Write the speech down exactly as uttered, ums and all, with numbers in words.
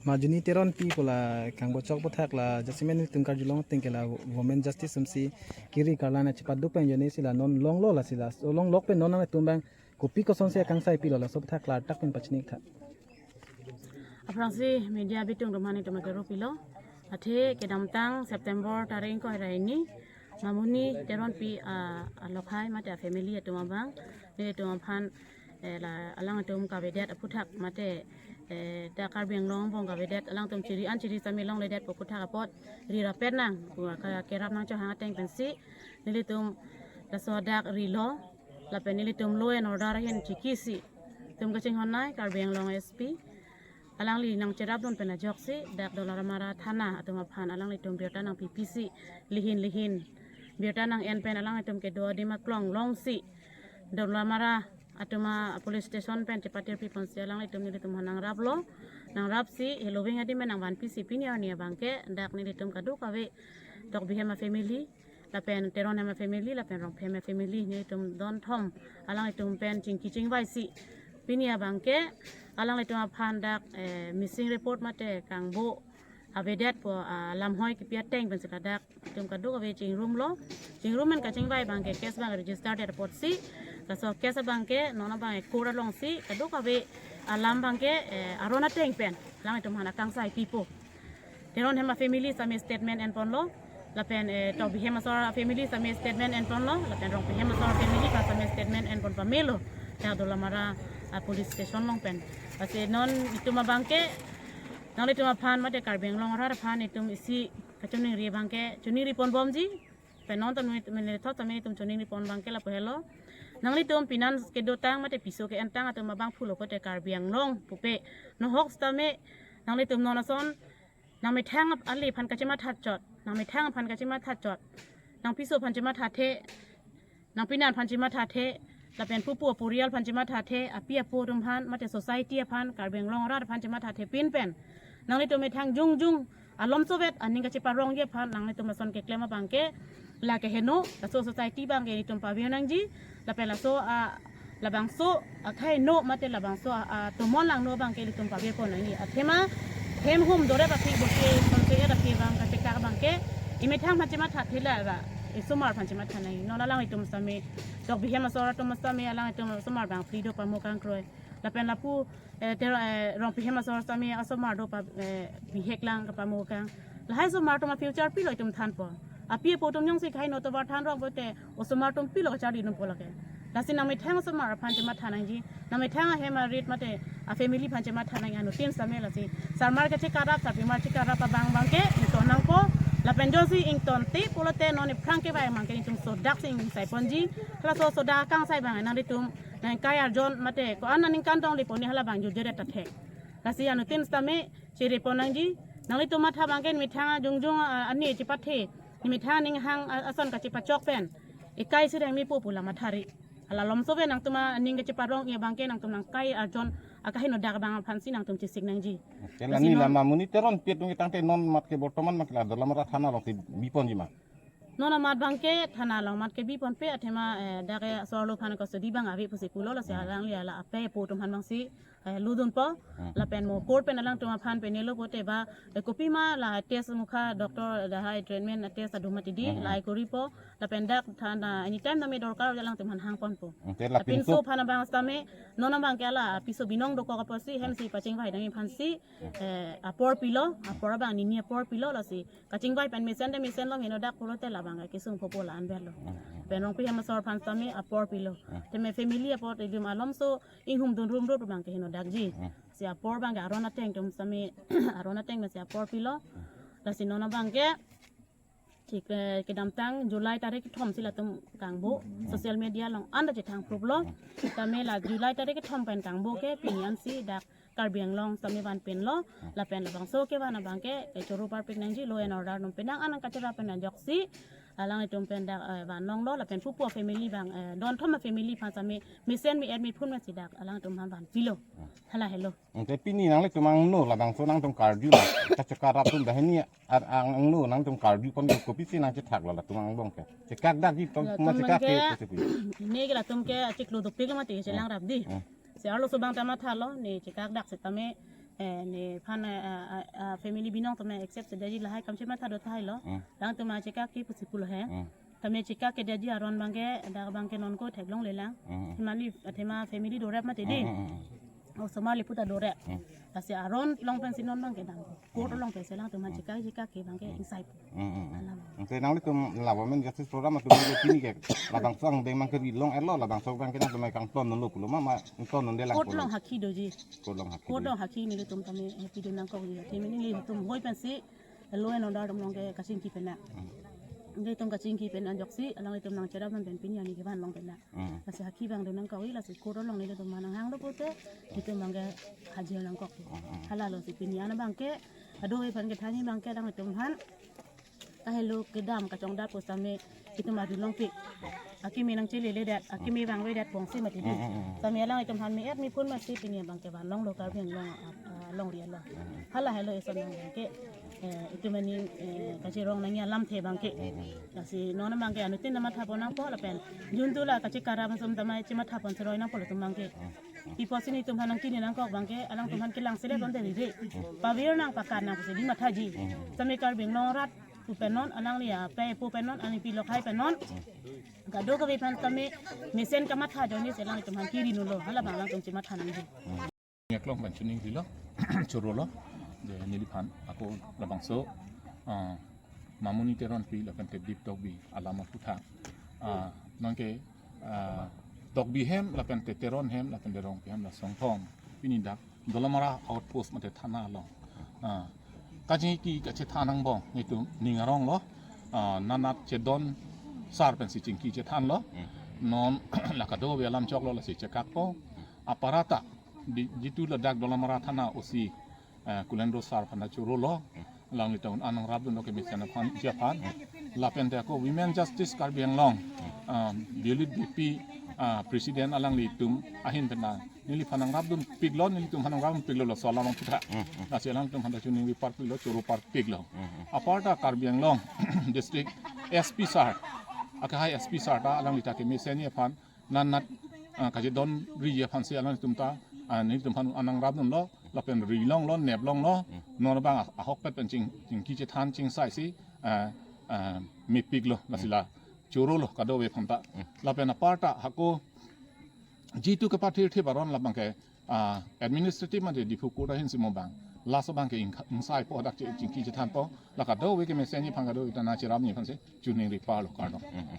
Majuni Teronpi pu la kangbochok aputhak la jasemet nelitum karjulong ateng ke la women justice atumsi kiri karlan achipat duk pen jone si la non longlo lasi la so longlok pen non nangtum abang kopi kosonsi akangsai pilo laso aputhak klardak pen pachini tha. Aphrangsi media bitung atum aphan nelitum akero pilo. Athe kedamtang September tarik ingkoi ra hini Mamuni Teronpi a, alokhai mate a family atum abang nelitum aphan eh, la alangtum kavedet aputhak mate eh, ta Karbi Anglong angbong kavedet alangtum chiri an chiri sami longledet pu aputhak apot ri rapet nang pu ka kerap nangchohang ateng pensi nelitum laso adak rilo lapen nelitum law and order ahin chikisi itum kachinghon nai Karbi Anglong S P alangli nangcherapdun pen ajoksi dak Dolamara thana atum aphan alanglitum birta nangpipisi lihin lihin birta nang-en pen alanglitum kedo adim aklong longsi Dolamara atum a police station pen chepatir piponsi alanglitum nelitum aphan nangraplo. Nangrapsi heloving adim pen nangvanpisi pini arni abangke dak nelitum kadokave Tokbi hem a family lapen Teron hem a family lapen Rongpi hem a family nelitum donthom alanglitum pen chingki chingvaisi pini abangke alanglitum aphan dak eh, missing report mate kangbo avedet pu ah, lamhoi kipi ateng pensi ladak itum kadokave chingrumlo. Chingrum pen kachingvai abangke case abang register det apotsi laso case abangke non abang court alongsi kadokave alam abangke eh, aron ateng pen alanglitum aphan akangsai pipo. Teron hem a family sami statement enponlo. Lapen eh, Tokbi hem asor a family sami statement enponlo. Lapen Rongpi hem asor a family pa sami statement enpon pamelo. Dak Dolamara a police station along pen. Lasi non itum abangke nanglitum aphan mate Karbi Anglong arat aphan itum isi kachiningri abangke chiningri ponbomji. Pen non tame nelitum tame itum chiningri pon abangke lapu helo. Nanglitum finance kedotang mate piso ke-entang atum abang pulo kote Karbi Anglong pupe. Nohok sitame nanglitum non ason nangmethang ale aphan kachematha chot, nangmethang aphan kachematha chot, nangpiso aphan chemathathe, nangpinan aphan chemathathe, lapen pupu aporial aphan chemathathe, api apo atum aphan mate society aphan Karbi Anglong arat aphan chemathathe pin pen nanglitum methang jongjong alomsovet aning kacheparongji aphan nanglitum ason keklem abangke lake heno, laso society abangke itum pavir nangji, lapen laso a labangso akhai no mate labangso a, a tomon langno abangke ilitum pavir pon nangji. Athema hem hum dore aphi boke sonse era aphi abang kachekak abangke imethang aphan chemathathe la ra isomar aphan chematha nangji. Non alanglitum sami Tokbi hem asor atum sami alanglitum somar abang phli do pamokang kroi. Lapen lapu eh, Ter- eh, Rongpi hem asor sami asomar do pa eh, bihek lang kapamokang. Lahai somar atum a future pilo itum thanpo. Api apo atum jongsi khai no tovar thanrong pote osomar atum pilo kacharli dunpo lake. Lasi nangmethang osomar aphan chematha nangji. Nangmethang ahem arit mate a family aphan chematha nangji anuttin sami lasi. Sarmar kachekarap, sarpimar chekarap abang abangke ington nangpo. Lapen jongsi ingtonte pulote non iphrang kevai abangke itum sodak si ingsai ponji. Halaso sodak akangsai abang nanglitum nangkai arjon mate ko-an aningkan tong liponi hala abang jujere tathek. Lasi anuttin sami chiri pon nangji. Nanglitum matha abangke methang jongjong ah, ani chepathe. Methang aning hang ah, ason kachepachok pen. Ikai sireng mi pupu la mathari. Hala lomsovet nangtum aning kacheparong abangke nangtum nangkai arjon akaheno dak abang aphansi nangtum chesik nangji. Kela Lasi ni non- la Mamuni Teronpi atum ketangte non mat ke bortoman mat ke la Dolamara thana alongsi biponji ma. Non amat abangke thana along mat ke biponpe athema eh, dak ke asor lo aphan kosodi abang ave pusi pulo lasi alangli ala ape apo atum aphan abangsi eh, ludunpo. Hmm. Lapen mo court pen alangtum aphan penelo pote ba eh, kopima la test mukha doctor lahai treatment test adum mati di Hmm. Lahai koripo lapen dak thana anytime nami dorkar alangtum aphan hangponpo. Hmm, te la Lapinso pinso aphan abang sitame non abangke ala piso binong dokok apotsi hemsi pachingvai nangji aphansi eh, apor pilo, apor abang nini apor pilo lasi kachingvai pen mesen de mesen long heno dak pulote labang kesung popo la anbelo. Hmm, hmm. Pen Rongpi hem asor aphan sitame apor pilo. Hmm. Teme family apot itum alomso inghum dunrum rut abangke heno dakji. Hmm. Si apor abangke aron ateng atum sami aron ateng si apor pilo. Lasi non abangke chik eh, kedamtang July tarik kethom si latum kangbo social media along anda chethang proof lo. Tame la July tarik kethom pen kangbo ke pini ansi dak Karbi Anglong sami vanpinlo. Lapen labangso kevan abangke eh, choro parpik nangji law and order atum penang anang kachera pen ajoksi alanglitum pen dak eh, vanlonglo lapen pupu family abang eh, donthom family aphan sami mesen mi-et miphun si dak alangtum aphan vanpilo. Hala helo. Ante pini nanglitum angno labangso nangtum karju la kachekarap atum dah ini ar angno nangtum karju pon kopisi nangchethaklo latum angbong ke. Chekak dakji tong Latum kuma chekak ke abangke, kosepi. Ne ke latum ke achiklo dopik mati chelang rap di. Hmm. Si arloso abang ta mathalo ne chekak dak sitame Eh, nephan, eh, ah, ah, ah, family binong tame accept si daji lahai kam chematha do tahai lo. Hmm. Alangtum achekak ke pusi pulo he. Hmm. Tame chekak ke daji aron abangke, dak abangke non ko theklongle lang. Hmm. Mali athema family dorep mati di. Hmm, hmm, hmm. Osomar le puta dorep. Hmm. Lasi aron along pensi non abangke dam. Court along pensi alangtum achekak chekak ke abangke Hmm. inside. Hmm, hmm, hmm. Alam. Ante nanglitum la Women Justice Forum atum ke pini ke labangso angdeng abangke rilong-etlo, labangso abangke nangtum kangton dunlo pulo ma, ma kangton dunde lang Court pulo. Along hakhi doji. Court along hakhi Court doji. Along hakhi nelitum tame, eh, pidun nangkok ji. Tame nelitum hoi pensi law and order atum along ke kachingki pen na. Hmm. Nelitum kachingki pen ajoksi, alanglitum nangcherap pen pini ani kevan along pen na. Hmm. Lasi hakhi abang dun nangkok ji, lasi court along nelitum aphan nanghang do pute, nelitum abangke hajir nangkok ji. Hmm, hmm. Halalo si pini an abangke, kadokave aphan kethan ji abangke alanglitum aphan kahelo kedam kachongdat pusitame itum adu longpik. Akimi nangchelele dat, akimi vangve dat bongsi mati di. Mm, mm, mm. Tame alanglitum aphan me-et mephun mati pini abangke vanlonglo Karbi Anglong, ah, ah, longri alo. Mm. Hala helo ison abangke, eh, itum aning, eh, kachirong nangji alamthe abangke. Mm, mm. Lasi non abangke anuttin amatha pon nangpo lapen juntu la kachekaram atum tame chematha pon cheroi nangpo latum abangke. Mm. Ipo si nelitum aphan nangkini nangkok abangke, alangtum aphan kelang sele tonte riri. Pavir nang pakan nang pusi di mathaji. Tame Karbi Anglong arat pu pen non, alangli ape pu pen non, alangli pilok hai pen non. Kadokave aphan tame mesen kamatha ajoine si alanglitum aphan kiri dunlo, hala abang alangtum chematha nangji. Ningjeklong pen chuning rilo, chorolo, je neliphan ako labangso, ah, Mamuni Teronpi lapen Tedip Tokbi alam aputhak. Ah, nonke, ah, Tokbi hem lapen Te Teron hem lapen Te Rongpi hem la Songthong. Pini dak Dolamara outpost mate thana along. Ah, kachingki kachethan angbong nelitum ning aronglo. Ah, nanat chedon sar pensi chingki chethanlo. Hmm. Non la kadokave alam choklo lasi chekakpo. Aparata di, jitu ladak Dolamara thana O C, eh, Kulendro sar aphan ta chorolo. Hmm. Alanglitum an nangrapdunlo kemesen aphan, ji aphan. Hmm. Lapen te ako Women Justice Karbi Anglong, ah, Violet Beypi, ah, president alanglitum ahin pen ta neliphan nangrapdunpiklo, nelitum aphan nangrapdunpiklo laso alam aputhak. Hmm, hmm. Lasi alangtum aphan ta chuning ripar piklo, choro par piklo. Hmm, hmm. Aparta Karbi Anglong district S P sir, akehai S P sir ta alangli ta kemesen ji aphan nanat, ah, kachedon riji aphansi alanglitum ta, ah, nelitum aphan an nangrapdunlo, lapen rilonglo, neplonglo, Hmm. non abang ah-, ahokpet pen ching, chingki chethan chingsaisi, ah, ah, mepiklo, lasi la chorolo kadokave aphan ta. Hmm. Lapen aparta ako jitu kepathir thip aron labangke, ah, administrative mate Diphu court ahin si mo abang. Laso abangke ing, ingsaipo dak che, chingki chethanpo. La kadokave kemesen ji aphan kadokave ta nangcherap ji aphansi chuning riparlo kardom. Hmm, hmm.